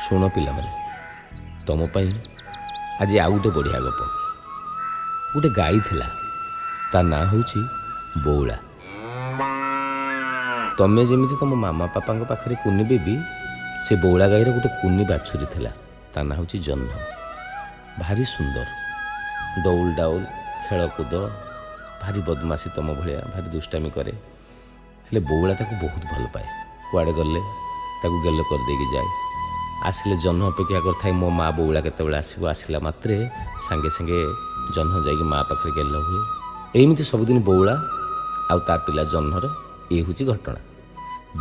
ଶୁଣ ପିଲାମାନେ, ତମ ପାଇଁ ଆଜି ଆଉ ଗୋଟେ ବଢ଼ିଆ ଗପ। ଗୋଟେ ଗାଈ ଥିଲା, ତା ନାଁ ହେଉଛି ବଉଳା। ତମେ ଯେମିତି ତମ ମାମା ପାପାଙ୍କ ପାଖରେ କୁନି ବେବି, ସେ ବଉଳା ଗାଈର ଗୋଟେ କୁନି ବାଛୁରୀ ଥିଲା, ତା ନାଁ ହେଉଛି ଜହ୍ନ। ଭାରି ସୁନ୍ଦର, ଡଉଲ ଡାଉଲ, ଖେଳକୁଦ, ଭାରି ବଦମାସି, ତମ ଭଳିଆ ଭାରି ଦୁଷ୍ଟାମି କରେ। ହେଲେ ବଉଳା ତାକୁ ବହୁତ ଭଲ ପାଏ। କୁଆଡ଼େ ଗଲେ ତାକୁ ଗେଲ କରିଦେଇକି ଯାଏ। ଆସିଲେ ଜହ୍ନ ଅପେକ୍ଷା କରିଥାଏ, ମୋ ମା ବଉଳା କେତେବେଳେ ଆସିବ। ଆସିଲା ମାତ୍ରେ ସାଙ୍ଗେ ସାଙ୍ଗେ ଜହ୍ନ ଯାଇକି ମା ପାଖରେ ଗେଲ ହୁଏ। ଏମିତି ସବୁଦିନ ବଉଳା ଆଉ ତା ପିଲା ଜହ୍ନର ଏ ହେଉଛି ଘଟଣା।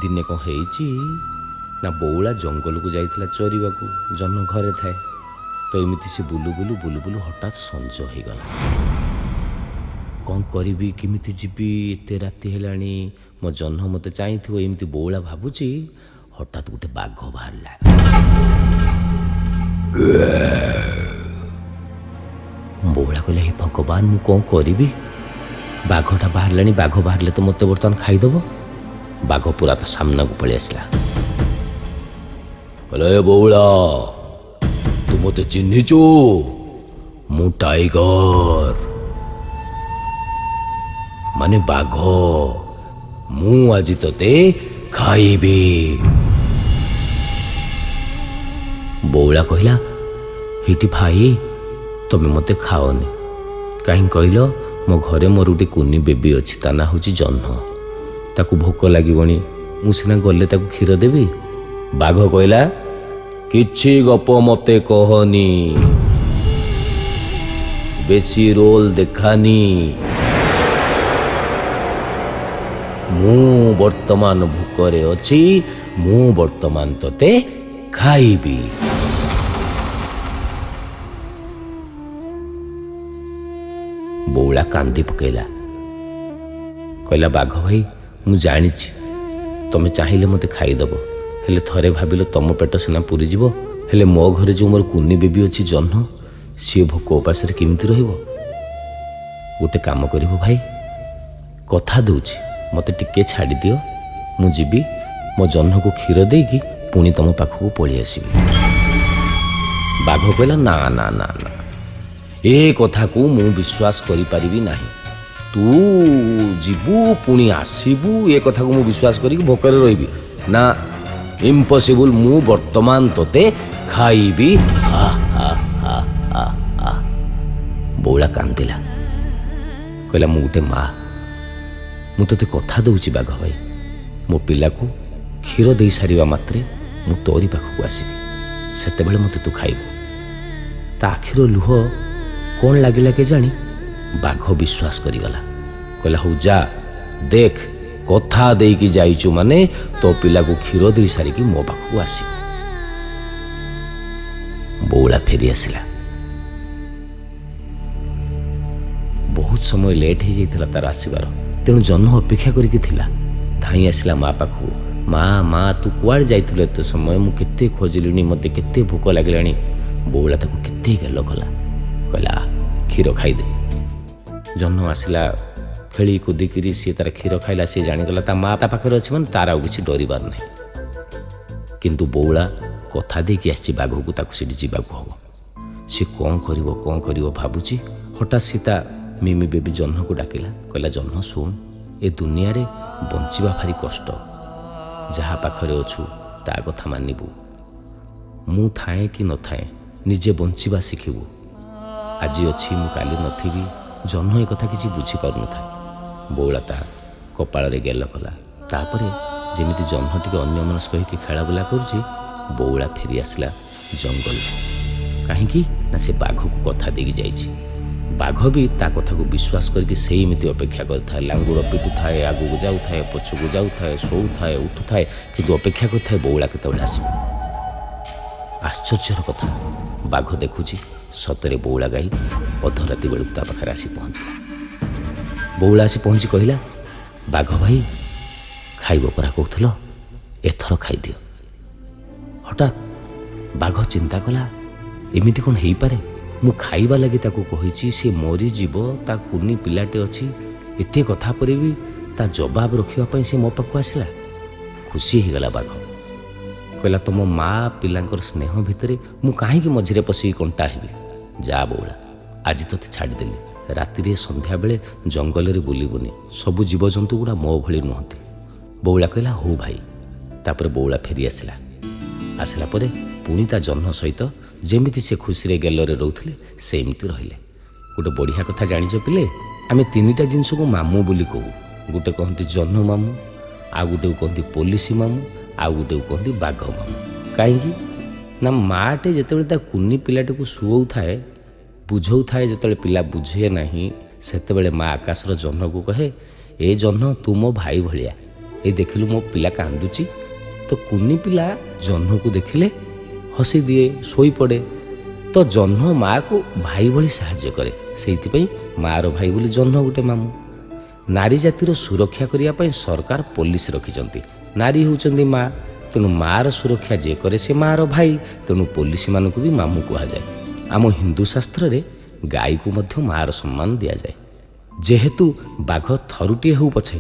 ଦିନେ କ'ଣ ହେଇଛି ନା, ବଉଳା ଜଙ୍ଗଲକୁ ଯାଇଥିଲା ଚରିବାକୁ, ଜହ୍ନ ଘରେ ଥାଏ। ତ ଏମିତି ସେ ବୁଲୁ ବୁଲୁ ବୁଲୁ ବୁଲୁ ହଠାତ୍ ସଞ୍ଜ ହେଇଗଲା। କ'ଣ କରିବି, କେମିତି ଯିବି, ଏତେ ରାତି ହେଲାଣି, ମୋ ଜହ୍ନ ମୋତେ ଚାହିଁଥିବ, ଏମିତି ବଉଳା ଭାବୁଛି। ହଠାତ୍ ଗୋଟେ ବାଘ ବାହାରିଲା। ବଉଳା କହିଲା, ହେ ଭଗବାନ, ମୁଁ କ'ଣ କରିବି? ବାଘଟା ବାହାରିଲାଣି, ବାଘ ବାହାରିଲେ ତ ମୋତେ ବର୍ତ୍ତମାନ ଖାଇଦେବ। ବାଘ ପୁରା ତା ସାମ୍ନାକୁ ପଳେଇ ଆସିଲା। କହିଲା, ଏ ବଉଳା, ତୁ ମୋତେ ଚିହ୍ନିଛୁ? ମୁଁ ଟାଇଗର, ମାନେ ବାଘ। ମୁଁ ଆଜି ତତେ ଖାଇବି। ବଉଳା କହିଲା, ହେଇଟି ଭାଇ, ତମେ ମୋତେ ଖାଅନି। କାହିଁ କହିଲ? ମୋ ଘରେ ମୋର ଗୋଟେ କୁନି ବେବି ଅଛି, ତା ନାଁ ହେଉଛି ଜହ୍ନ। ତାକୁ ଭୋକ ଲାଗିବଣି, ମୁଁ ସିନା ଗଲେ ତାକୁ କ୍ଷୀର ଦେବି। ବାଘ କହିଲା, କିଛି ଗପ ମୋତେ କହନି, ବେଶୀ ରୋଲ ଦେଖାନି। ମୁଁ ବର୍ତ୍ତମାନ ଭୋକରେ ଅଛି, ମୁଁ ବର୍ତ୍ତମାନ ତତେ ଖାଇବି। ବଉଳା କାନ୍ଦି ପକେଇଲା। କହିଲା, ବାଘ ଭାଇ, ମୁଁ ଜାଣିଛି ତମେ ଚାହିଁଲେ ମୋତେ ଖାଇଦେବ, ହେଲେ ଥରେ ଭାବିଲ ତମ ପେଟ ସିନା ପୁରିଯିବ, ହେଲେ ମୋ ଘରେ ଯେଉଁ ମୋର କୁନି ବେବି ଅଛି ଜହ୍ନ, ସିଏ ଭୋକ ଉପାସରେ କେମିତି ରହିବ? ଗୋଟେ କାମ କରିବ ଭାଇ, କଥା ଦେଉଛି, ମୋତେ ଟିକେ ଛାଡ଼ିଦିଅ, ମୁଁ ଯିବି, ମୋ ଜହ୍ନକୁ କ୍ଷୀର ଦେଇକି ପୁଣି ତମ ପାଖକୁ ପଳେଇ ଆସିବି। ବାଘ କହିଲା, ନା ନା ନା ନା, ଏ କଥାକୁ ମୁଁ ବିଶ୍ୱାସ କରିପାରିବି ନାହିଁ। ତୁ ଯିବୁ ପୁଣି ଆସିବୁ, ଏ କଥାକୁ ମୁଁ ବିଶ୍ୱାସ କରିକି ଭୋକରେ ରହିବି ନା? ଇମ୍ପସିବୁଲ, ମୁଁ ବର୍ତ୍ତମାନ ତୋତେ ଖାଇବି। ହା ହା ହା ହା ହା। ବଉଳା କାନ୍ଦିଲା। କହିଲା, ମୁଁ ଗୋଟେ ମା, ମୁଁ ତୋତେ କଥା ଦେଉଛି ବାଘ ଭାଇ, ମୋ ପିଲାକୁ କ୍ଷୀର ଦେଇ ସାରିବା ମାତ୍ରେ ମୁଁ ତୋରି ପାଖକୁ ଆସିବି, ସେତେବେଳେ ମୋତେ ତୁ ଖାଇବୁ। ତା ଆଖିର ଲୁହ କ'ଣ ଲାଗିଲା କେଜାଣି, ବାଘ ବିଶ୍ୱାସ କରିଗଲା। କହିଲା, ହଉ ଯା, ଦେଖ, କଥା ଦେଇକି ଯାଇଛୁ ମାନେ ତୋ ପିଲାକୁ କ୍ଷୀର ଦେଇ ସାରିକି ମୋ ପାଖକୁ ଆସିବୁ। ବଉଳା ଫେରି ଆସିଲା। ବହୁତ ସମୟ ଲେଟ୍ ହେଇଯାଇଥିଲା ତାର ଆସିବାର, ତେଣୁ ଜହ୍ନ ଅପେକ୍ଷା କରିକି ଥିଲା। ଧାଇଁ ଆସିଲା ମା ପାଖକୁ। ମା, ମା, ତୁ କୁଆଡ଼େ ଯାଇଥିଲୁ ଏତେ ସମୟ? ମୁଁ କେତେ ଖୋଜିଲିଣି, ମୋତେ କେତେ ଭୋକ ଲାଗିଲାଣି। ବଉଳା ତାକୁ କେତେ ଗେଲ କଲା। କହିଲା, କ୍ଷୀର ଖାଇଦେ। ଜହ୍ନ ଆସିଲା ଖେଳି କୁଦିକିରି, ସିଏ ତାର କ୍ଷୀର ଖାଇଲା। ସିଏ ଜାଣିଗଲା ତା ମା ତା ପାଖରେ ଅଛି, ମାନେ ତାର ଆଉ କିଛି ଡରିବାର ନାହିଁ। କିନ୍ତୁ ବଉଳା କଥା ଦେଇକି ଆସିଛି ବାଘକୁ, ତାକୁ ସେଠି ଯିବାକୁ ହବ। ସେ କ'ଣ କରିବ କ'ଣ କରିବ ଭାବୁଛି। ହଠାତ୍ ସେ ତା ମିମି ବେବି ଜହ୍ନକୁ ଡାକିଲା। କହିଲା, ଜହ୍ନ ଶୁଣ, ଏ ଦୁନିଆରେ ବଞ୍ଚିବା ଭାରି କଷ୍ଟ। ଯାହା ପାଖରେ ଅଛୁ ତା କଥା ମାନିବୁ। ମୁଁ ଥାଏଁ କି ନଥାଏ, ନିଜେ ବଞ୍ଚିବା ଶିଖିବୁ। ଆଜି ଅଛି ମୁଁ, କାଲି ନଥିବି। ଜହ୍ନ ଏ କଥା କିଛି ବୁଝିପାରୁନଥାଏ। ବଉଳା ତା କପାଳରେ ଗେଲ କଲା। ତାପରେ ଯେମିତି ଜହ୍ନ ଟିକେ ଅନ୍ୟମନସ୍କ ହେଇକି ଖେଳାବୁଲା କରୁଛି, ବଉଳା ଫେରି ଆସିଲା ଜଙ୍ଗଲ। କାହିଁକି ନା ସେ ବାଘକୁ କଥା ଦେଇକି ଯାଇଛି। ବାଘ ବି ତା କଥାକୁ ବିଶ୍ୱାସ କରିକି ସେଇମିତି ଅପେକ୍ଷା କରିଥାଏ। ଲାଙ୍ଗୁଡ଼ ପିଟୁଥାଏ, ଆଗକୁ ଯାଉଥାଏ, ପଛକୁ ଯାଉଥାଏ, ଶୋଉଥାଏ, ଉଠୁଥାଏ, କିନ୍ତୁ ଅପେକ୍ଷା କରିଥାଏ ବଉଳା କେତେବେଳେ ଆସିବ। ଆଶ୍ଚର୍ଯ୍ୟର କଥା, ବାଘ ଦେଖୁଛି ସତରେ ବଉଳା ଗାଈ ଅଧରାତି ବେଳକୁ ତା ପାଖରେ ଆସି ପହଞ୍ଚିଲା। ବଉଳା ଆସି ପହଞ୍ଚି କହିଲା, ବାଘ ଭାଇ, ଖାଇବ ପରା କହୁଥିଲ, ଏଥର ଖାଇଦିଅ। ହଠାତ୍ ବାଘ ଚିନ୍ତା କଲା, ଏମିତି କ'ଣ ହେଇପାରେ? ମୁଁ ଖାଇବା ଲାଗି ତାକୁ କହିଛି, ସେ ମରିଯିବ, ତା କୁନି ପିଲାଟେ ଅଛି, ଏତେ କଥା ପରେ ବି ତା ଜବାବ ରଖିବା ପାଇଁ ସେ ମୋ ପାଖକୁ ଆସିଲା। ଖୁସି ହେଇଗଲା ବାଘ। କହିଲା, ତମ ମା ପିଲାଙ୍କର ସ୍ନେହ ଭିତରେ ମୁଁ କାହିଁକି ମଝିରେ ପଶିକି କଣ୍ଟା ହେବି? ଯା ବଉଳା, ଆଜି ତୋତେ ଛାଡ଼ିଦେଲି। ରାତିରେ ସନ୍ଧ୍ୟାବେଳେ ଜଙ୍ଗଲରେ ବୁଲିବୁନି, ସବୁ ଜୀବଜନ୍ତୁ ଗୁଡ଼ା ମୋ ଭଳି ନୁହନ୍ତି। ବଉଳା କହିଲା, ହଉ ଭାଇ। ତାପରେ ବଉଳା ଫେରି ଆସିଲା। ଆସିଲା ପରେ ପୁଣି ତା ଜହ୍ନ ସହିତ ଯେମିତି ସେ ଖୁସିରେ ଗେଲରେ ରହୁଥିଲେ, ସେମିତି ରହିଲେ। ଗୋଟେ ବଢ଼ିଆ କଥା ଜାଣିଛ ପିଲେ, ଆମେ ତିନିଟା ଜିନିଷକୁ ମାମୁଁ ବୋଲି କହୁ। ଗୋଟେ କହନ୍ତି ଜହ୍ନ ମାମୁଁ, ଆଉ ଗୋଟେକୁ କହନ୍ତି ପୋଲିସ ମାମୁଁ, ଆଉ ଗୋଟେକୁ କହନ୍ତି ବାଘ ମାମୁଁ। କାହିଁକି ନା ମାଆଟେ ଯେତେବେଳେ ତା କୁନି ପିଲାଟିକୁ ଶୁଅଉଥାଏ, ବୁଝଉଥାଏ, ଯେତେବେଳେ ପିଲା ବୁଝେ ନାହିଁ, ସେତେବେଳେ ମା ଆକାଶର ଜହ୍ନକୁ କହେ, ଏ ଜହ୍ନ, ତୁ ମୋ ଭାଇ ଭଳିଆ, ଏ ଦେଖିଲୁ ମୋ ପିଲା କାନ୍ଦୁଛି। ତ କୁନି ପିଲା ଜହ୍ନକୁ ଦେଖିଲେ ହସିଦିଏ, ଶୋଇପଡ଼େ। ତ ଜହ୍ନ ମାଆକୁ ଭାଇ ଭଳି ସାହାଯ୍ୟ କରେ, ସେଇଥିପାଇଁ ମାଆର ଭାଇ ବୋଲି ଜହ୍ନ ଗୋଟେ ମାମୁଁ। ନାରୀ ଜାତିର ସୁରକ୍ଷା କରିବା ପାଇଁ ସରକାର ପୋଲିସ ରଖିଛନ୍ତି। ନାରୀ ହେଉଛନ୍ତି ମା, ତେଣୁ ମାଆର ସୁରକ୍ଷା ଯିଏ କରେ ସେ ମାଆର ଭାଇ, ତେଣୁ ପୋଲିସମାନଙ୍କୁ ବି ମାମୁଁ କୁହାଯାଏ। ଆମ ହିନ୍ଦୁ ଶାସ୍ତ୍ରରେ ଗାଈକୁ ମଧ୍ୟ ମାଆର ସମ୍ମାନ ଦିଆଯାଏ। ଯେହେତୁ ବାଘ ଥରୁଟିଏ ହେଉ ପଛେ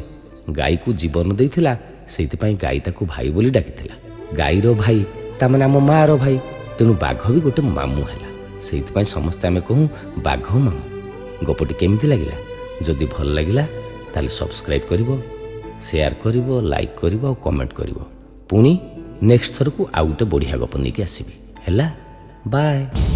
ଗାଈକୁ ଜୀବନ ଦେଇଥିଲା, ସେଇଥିପାଇଁ ଗାଈ ତାକୁ ଭାଇ ବୋଲି ଡାକିଥିଲା। ଗାଈର ଭାଇ ତାମାନେ ଆମ ମାଆର ଭାଇ, ତେଣୁ ବାଘ ବି ଗୋଟେ ମାମୁଁ ହେଲା। ସେଇଥିପାଇଁ ସମସ୍ତେ ଆମେ କହୁ ବାଘ ମାମୁଁ। ଗପଟି କେମିତି ଲାଗିଲା? ଯଦି ଭଲ ଲାଗିଲା ତାହେଲେ ସବସ୍କ୍ରାଇବ୍ କରିବ, ସେୟାର କରିବ, ଲାଇକ୍ କରିବ ଆଉ କମେଣ୍ଟ କରିବ। ପୁଣି ନେକ୍ସଟ ଥରକୁ ଆଉ ଗୋଟେ ବଢ଼ିଆ ଗପ ନେଇକି ଆସିବି। ହେଲା, ବାଏ।